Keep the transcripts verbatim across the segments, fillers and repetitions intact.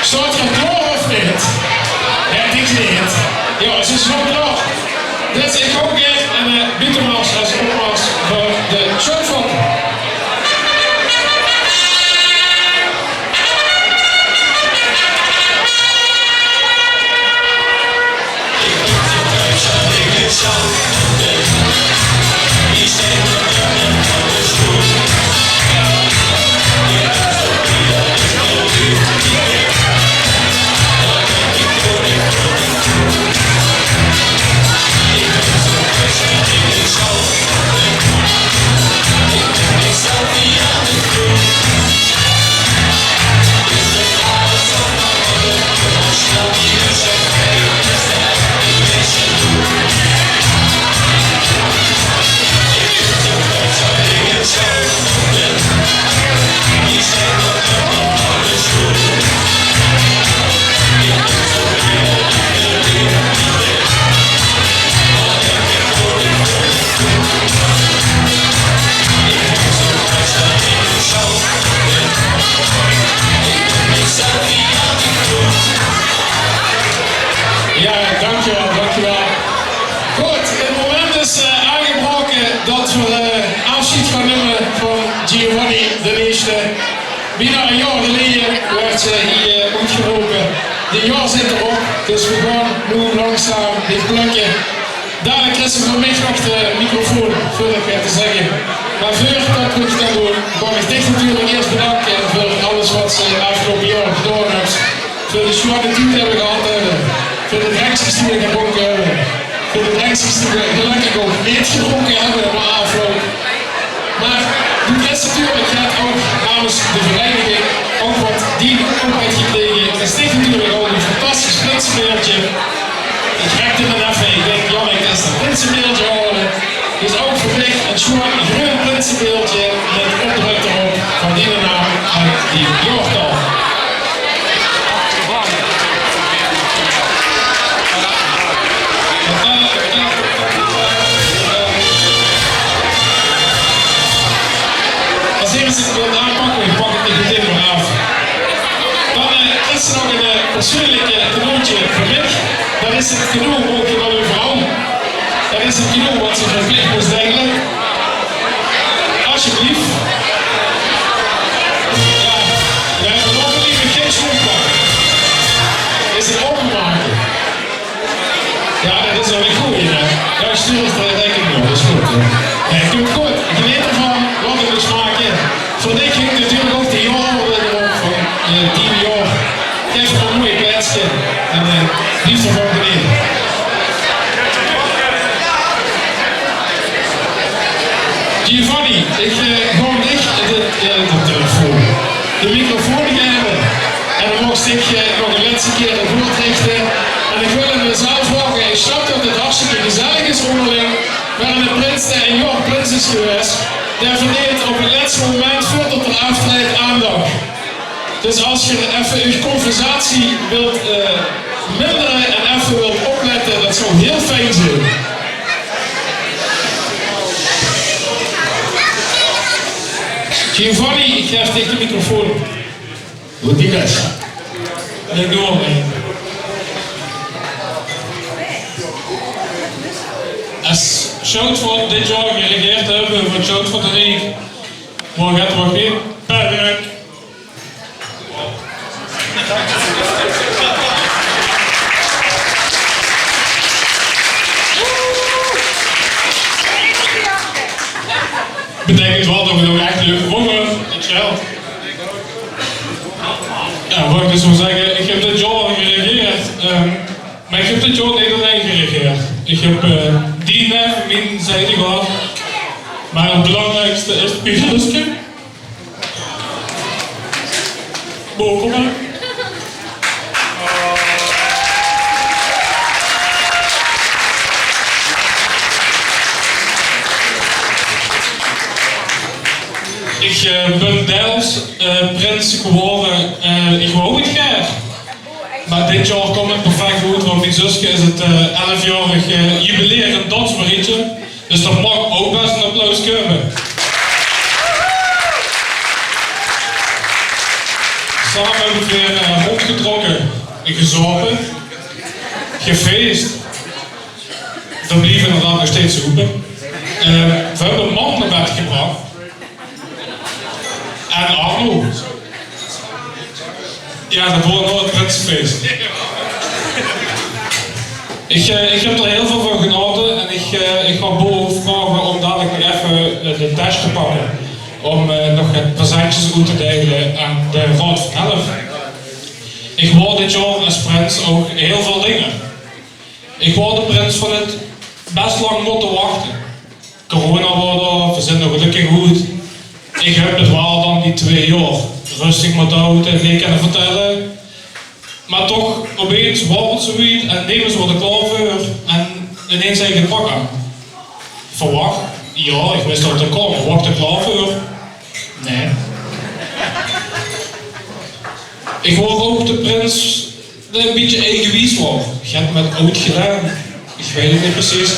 Staot geer klaor of neet? Jao, ich zeen 't. Jao, ze is waal klaor. Dus ich gaon gaer en, eh, bied 'm es, es opmars veur de Sjoutfonk. Jao, dankjewel, dankjewel. Good, 't moment is, eh, aangebraoke det v'r, eh, aafsjeid gaon numme van Giovanni d'n Ierste. Bienao ein jaor geleje woort 'r hie, eh, oetgerope. Dit jaor zit 'r d'rop, dus v'r gaon noe langzaam dit plökke. Dalik kriss se van mich nog de microfoon veur get te zègke. Mer veurdet v'r det gaon doon, wól ich dich natuurlik ieës bedanke veur alles waat se aafgeloupe jaor gedaon höbs. Veur de sjoeane tied die v'r gehad höbbe. Veur de drenkskes die v'r gedrónke höbbe. Veur de drenkskes die v'r gelökkig ouch neet gedrónke höbbe nao aafloup. Mer doe kriegs natuurlik, doe höbs ouch namens de vereiniging ouch waat die ouch höbs gekrege. Is dit natuurlik ouch ein fantastisch prinsebeeldje. Ich rèk 'm effe, ich dink, Jannik, det is 't prinsebeeldje haole. Dus ouch veur dich ein sjoean greun prinsebeeldje mit opdrök d'rop van diene naam en dien jaortal. As ieëste wil aanpakke, ich pak 't dich metein weer aaf. Dan, eh, is d'r nog ein, eh, persoonlik, eh, cadeautje veur mich. Det is 't cadeau waat ich al euveral. Det is 't cadeau waat se verplich mós deile. Alsjeblieft. Jao, veer höbbe nog ein lieve gids opgepakt. Is 't opmake? Jao, det is waal ein gooje, hè? Jao, ich stuur 't, eh, rekening op, is good, hè? Nae, doot good. Geneet d'rvan, laot 't uch smake. Veur dich hingk natuurlik ouch de jaororde d'rop van, eh, tien jaor. Gaef 'm ein mooi plaetske en, eh, blief d'rvan genete. Giovanni, ich, eh, gaon dich de, eh, de telefoon, de microfoon gaeve. En dan moogs dich, eh, nog ein lètste kieër 't woord richte. En ich wil aan de zaal vraoge, ich snap det 't hartstikke gezellig is óngerling, mer eine prins dae ein jaor prins is gewaes, dae verdeent op 't lètste moment, veurdet 'r aaftrejt, aandach. Dus es geer effe eur conversatie wilt, eh, mindere en effe wilt oplètte, det zou hiel fijn zeen. Giovanni, ich gaef dich de microfoon. Doot dien bès. Leuk door, hè. Es Sjoutfonk dit jaor geregeerd höbbe, van Sjoutfonk de Riek, maag 't waal gein perfect. Beteikent waal det v'r 't ouch ech leuk vónje. 't Sjeelt. Jao, waat ich dus wól zègke, ich höb dit jaor al geregeerd, ehm, mer ich höb dit jaor neet allein geregeerd. Ich höb, eh, dien neve mien zijde gehad, mer 't belangriekste is Pieterske. Boe, kóm mer. Ich, eh, bön deils, eh, prins gewore. Eh, ich wól 't gaer. Mer dit jaor kaom 't perfect oet, want mien zuske is 't, eh, elfjaorig, eh, jubileer in dansmarietje. Dus det maag ouch bès ein applaus kriege. Veer höbbe weer, eh, róndjgetrokke, gezaope, gefees. Veer blieve inderdaad nog steeds zoepe. Eh, veer höbbe mam nao bed gebrach. En Arno. Jao, det waor nog 't prinsefees. Ich, eh, ich höb d'r hiel väöl van genaote en ich, eh, ich gaon Bo vraoge óm dalik nog effe, eh, de taesj te pakke. Óm, eh, nog get presentjes oet te deile aan de Raod van Elf. Ich waor dit jaor es prins ouch hiel väöl dinger. Ich waor de prins van 't bès lang mótte wachte. Corona waor dao, veer zeen nog gelökkig good. Ich höb 't waal dan die twee jaor röstig mótte haoje en neet kónne vertèlle. Mer toch, opeens waor 't zoe wied en nemes waor d'r klaor veur. En ineens zag ich 't pak aan. Verwach? Jao, ich wis det 't kaom, mer waor d'r klaor veur? Nae. Ich waor ouch de prins dae e bietje eigenwies waor. Get mit oud gedaon. Ich weit 't neet precies.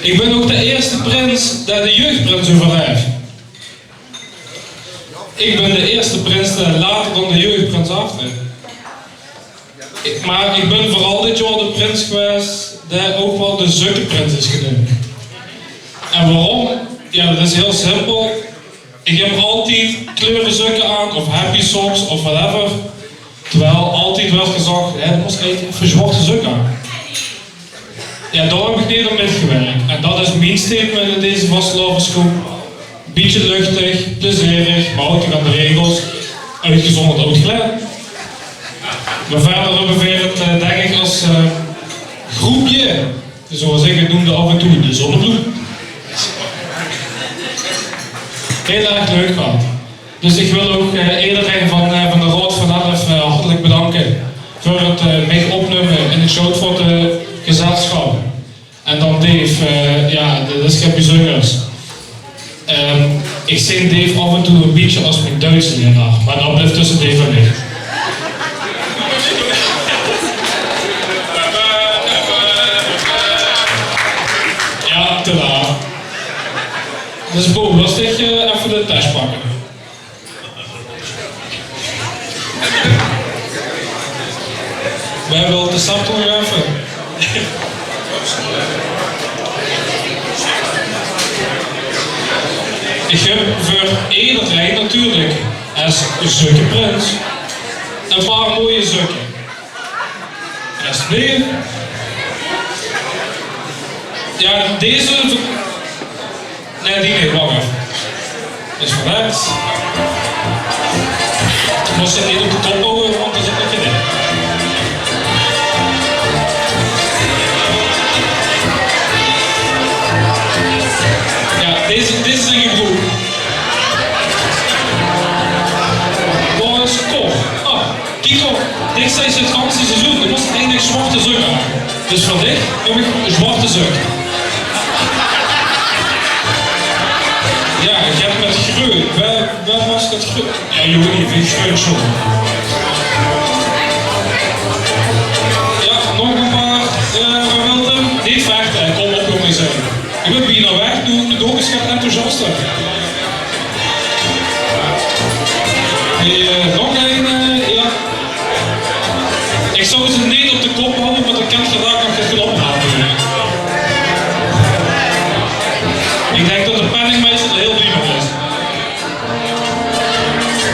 Ich bön ouch de ierste prins dae de jeugdprins euverlaef. Ich bön de ierste prins dae later dan de jeugdprins aaftraet. Mer ich bön veural dit jaor de prins gewaes dae ouch waal de zökkeprins is geneump. En waorom? Jao, det is hiel simpel. Ich höb altied kleurezökke aan, of happy socks, of whatever. Terwijl altied waert gezag: "Hè, doe mós eigelik effe zwarte zökke aan." Jao, dao höb ich neet aan mitgewirk. En det is mien statement in deze vastelaovesgroep. Bietje luchtig, plezierig, mer haoj dich aan de regels. Oetgezónderd oud gedaon. Mer wiejer höbbe veer 't, eh, dink ich, es, eh, groepje, zoewie ich 't neumde aaf en toe, de Zonnebloem. Hiel erg leuk gehad. Dus ich wil ouch, eh, ederein van, eh, van de Raod van Elf, eh, hartelik bedanke veur 't, eh, mich opnumme in 't Sjoutvaote gezelsjap. En dan Dave, eh, jao, det is get bezunjers. Ehm, ich zeen Dave aaf en toe e bietje es mien Duits leraar, mer det blief tösse Dave en mich. Jao, te laat. Dus Bo, wils dich, eh, effe de taesj pakke? Wae wilt de scepter nog effe? Ich höb veur ederein natuurlik, es zökkeprins, e paar mooie zökke. Alsjeblieft. Jao, deze. Nae, die neet, wach effe. Is verwerkt. Mós ze neet op de kop haoje, want dan zit 't neet in. Jao, deze, deze zeen gebroek. Boris Koch. Oh. Kiek op, dit is 't ganse seizoen. Doe mós eigelik zwarte zökke aan. Dus veur dich höb ich zwarte zökke. Jao, ich höb mit greun. Wae, wae waas det greun? Jao, Joni, vinj ich greun sjoon. Jao, nog e paar, eh, wae wilt 'm? Neet vechte, kóm op, jónges. Ich bön bienao weg, doe, doe doog ins get enthousiaster. Die, eh, nog ein, eh, jao. Ich zou ze neet op de kop haoje, want dan kènt geer dao nog get van ophale. Ich dink det de penningmeister d'r hiel blie mit is.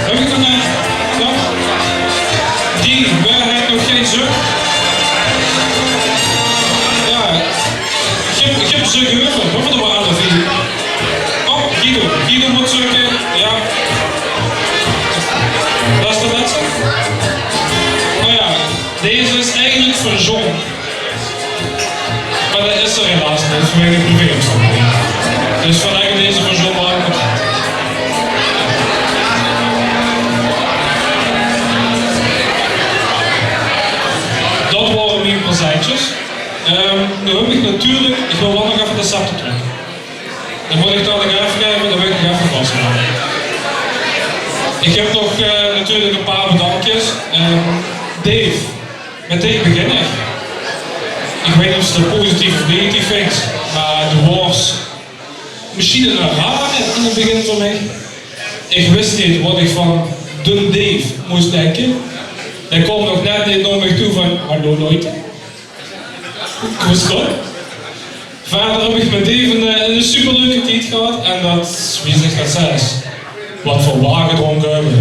Höb ich nog ein? Jao. Die, wae haet nog gein zök? Jao. Ich höb, ich höb zökke euver. Höbbe v'r d'r waal aan, of neet? Oh, Guido. Guido mót zökke. Jao. Det is de lètste. Oh jao, deze is eigelik veur John. Mer det is d'r helaas neet, vanwege privéomstandighede. Dus v'r lègke deze veur John aan. Det waore mien presentjes. Ehm, noe höb ich natuurlik, ich wil waal nog effe de scepter trök. Dan mót ich det nog effe gaeve, dan wil ich nog effe vashaoje. Ich höb nog, eh, natuurlik e paar bedankjes. Ehm, Dave, mit dich begin ich. Ich weit neet of se det positief of negatief vinjs, mer doe waors Mesjiens 'n rare in 't begin veur mich. Ich wis neet waat ich van d'n deef mós dinke. Dae kaom nog net neet nao mich toe van: "Hallo, Leute." Grüß Gott. Wiejer höb ich mit deef 'n, eh, 'n superleuke tied gehad en det, wie zègk ich det zelfs, waat veur waal gedrónke höbbe.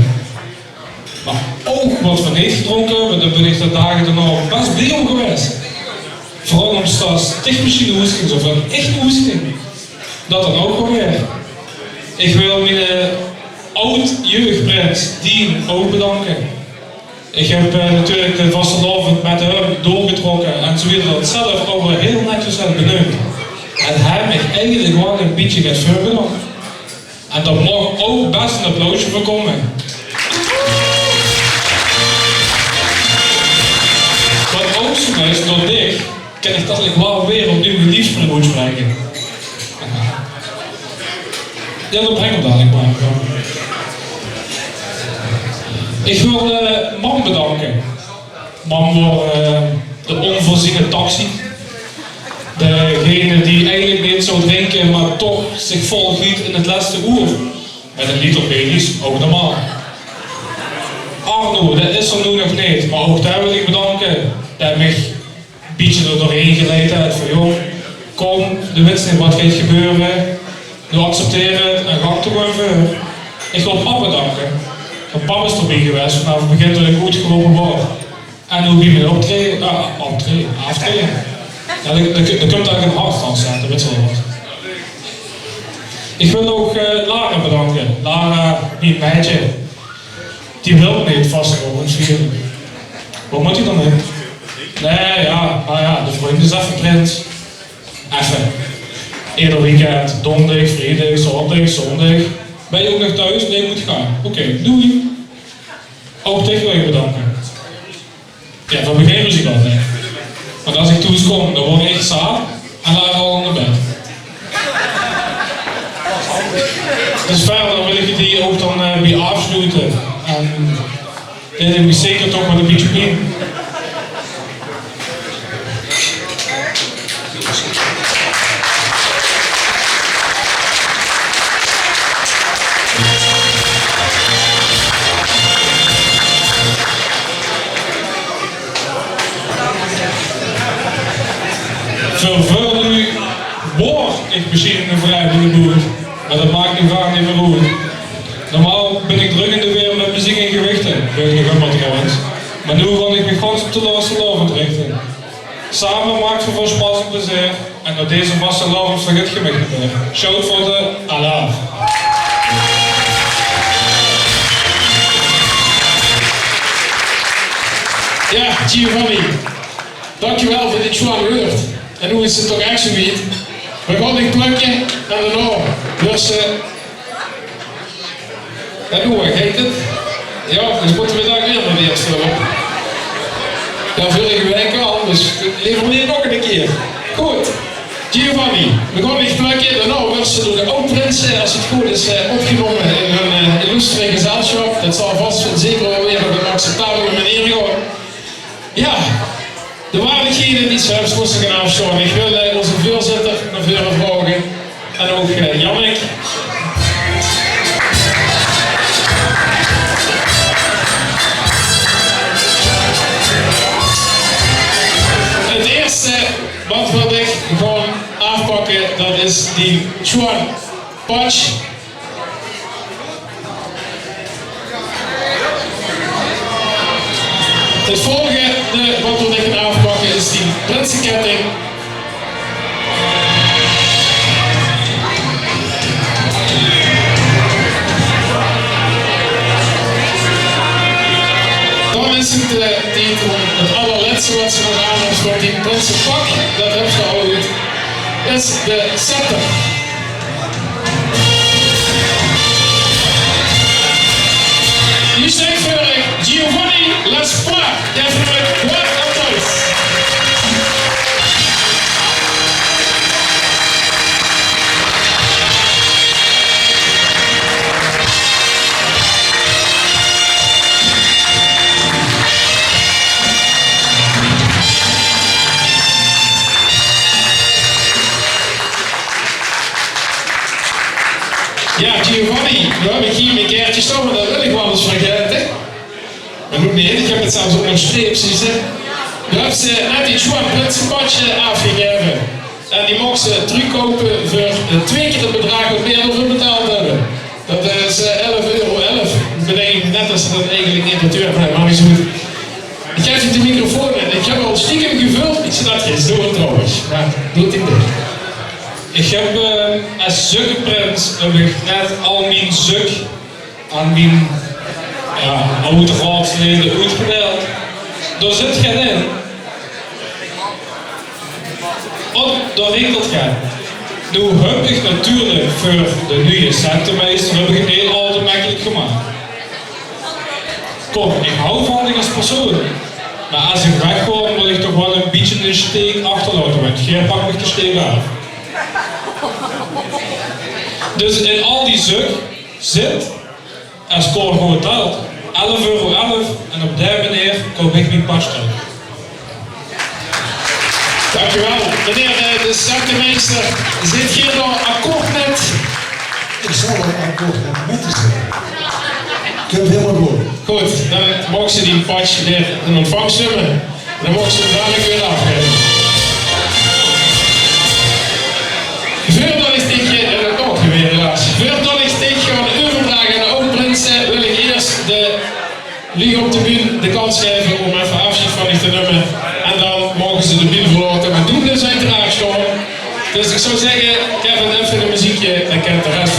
Mer ouch waat v'r neet gedrónke höbbe, dao bön ich de daag daonao bès blie óm gewaes. Veural ómdet 't dich mesjiens oesgóng, zoe van: "Ich oesgóng." Det dan ouch waal weer. Ich wil miene, eh, aod-jeugdprins Dien ouch bedanke. Ich höb, eh, natuurlik de vastelaovend mit häöm doorgetrokke en zoe wiejer, det zelf ouch waal hiel netjes höb beneump. En hae haet mich eigelik waal e bietje get veurgedaon. En dao maag ouch bès 'n applausje veur kómme. Waat ouch zoe is, door dich kin ich det eigelik waal weer opnuuj mien leefspreuk oetspraeke. Jao, det breng ich dadelik mer. Ich wil, eh, mam bedanke. Mam waor, eh, de ónveurziene taxi. Degene dae eigelik neet zou drinke, mer toch zich volgiet in 't lèste oer. Mit 'n liter Baileys, ouch normaal. Arno, dae is d'r noe nog neet, mer ouch dae wil ich bedanke. Dae haet mich e bietje d'r doorhaer geleid haet van: "Jóng, kóm, doe wits neet waat geit gebeure. Doe accepteer 't en gank d'r gewoon veur." Ich wil pap bedanke. Want pap is d'rbie gewaes vanaaf 't begin det ich oetgeloupe waor. En ouch bie mien optraeje, ah, optraeje, aaftraeje. Jao, dao, dao, dao kump eigelik 'n hartje aan staon, det wits se waal waat. Ich wil ouch, eh, Lara bedanke. Lara, mien maedje. Die wilt neet vastelaovend viere. Waat mót die dan mit? Nae, jao, mer jao, de vrundj is effe prins. Effe. Eder weekend, dónderdig, vriedig, zaoterdig, zóndig. Bön je ouch nog thoes? Nae, ich mót gaon. Oké, doei. Ouch dich wil ich bedanke. Jao, van begin wis ich det neet. Want es ich thoes kóm, dan waor ich zaat en laag al in bèd. Dus wiejer wil ich 't hie ouch dan, eh, bie aafsloete. En dit is mich zeker toch waal e bietje pien. Veur väöl luuj waor ich mesjiens 'ne vrijwillige boer, mer det maak noe gaar neet mieë oet. Normaal bön ich drök in de weer mit meziek en gewichte, bön ich nog ummer trouwens. Mer noe wil ich mich gewoon op de vastelaovend richte. Same make v'r väöl sjpas en plezeer. En nao deze vastelaovend vergaet geer mich neet mieë. Sjout veur de alaaf. Jao, Giovanni. Dankjewel veur dit sjoean wäörd. En noe is 't toch ech zoe wied. V'r gaon dich plökke en daonao weurs se En noe, geit 't? Jao, dus mótte v'r dao weer mer weer veur op. Jao, vörrige waek al, dus leever neet nog 'ne kier. Good. Giovanni, v'r gaon dich plökke. Daonao weurs se door de aod-prinse, es 't good is, eh, opgenómme in hun, eh, illustre gezelsjap. Det zal vas en zeker waal weer op 'n acceptabele meneer gaon. Jao, de waardighede die zelfs móste gaon aafsjtaon. Ich wil, eh, ózze veurzitter nao veure vraoge. En ouch, eh, Jannik. 't Ierste waat v'r dich gaon aafpakke, det is die sjoean patch. 't Volgende waat v'r dich gaon aafpakke is die prinseketting. Dan is 't, eh, tied óm 't allerlètste waat se nog aan höbs, want die prinsepak, det höbs se al good, is de scepter. Hie steit veur uch Giovanni Laspa, dae veur uch waat applaus. Jao, Giovanni, noe höb ich hie mien kaertje staon, mer dao wil ich waal ins vergaete. Mer good, nae, ich höb 't zelfs óngerstreep, zuus se. Doe höbs, eh, net die sjoon prinsepatsje aafgegaeve. En die moogs se trökkoupe veur, eh, twee kier 't bedraag wat veer d'rveur betaald höbbe. Dat is, eh, elf euro elf. Bedink ich net det se dat eigelik neet betale, mer is good. Ich gaef dich de microfoon en ich höb al stiekem geveuld, ich zeen det gein stoel trouwens. Mer doot 't neet. Ich höb, eh, es zökkeprins höb ich net al mien zök aan mien, jao, aod-raodslede oetgedeild. Dao zit gein in. Op, dao regelt gein. Noe höb ich natuurlik veur de nuje centemeister höb ich 't hiel al te mekkelik gemaak. Kóm, ich haw van dich es persoon. Mer es ich weggaon, mót ich toch waal ein bietje eine steek achterlaote, want geer pak mich de steek aaf. Dus in al die zök zit, es Cor good tèlt, elf euro elf en op dae meneer koup ich mien patsj trök. Dank u wel. Meneer, eh, de centemeister, zeet geer dao akkoord mit? Ich zal dao akkoord mit zeen. Kump hielemaol good. Good, dan moogs se dien patsj weer in óntvangs numme. Dan moogs se 'm dalik weer aafgaeve. Veurdat ich dit, eh, det nog weer helaas. Veurdat ich dit gaon euverdrage aan de aod-prinse, wil ich iers de luuj op de bühne de kans gaeve óm effe aafsjeid van dich te numme. En dan moge ze de bühne verlaote. Mer doe bliefs oeteraard staon. Dus ich zou zègke, gaef 't effe ein meziekje, dan kint de res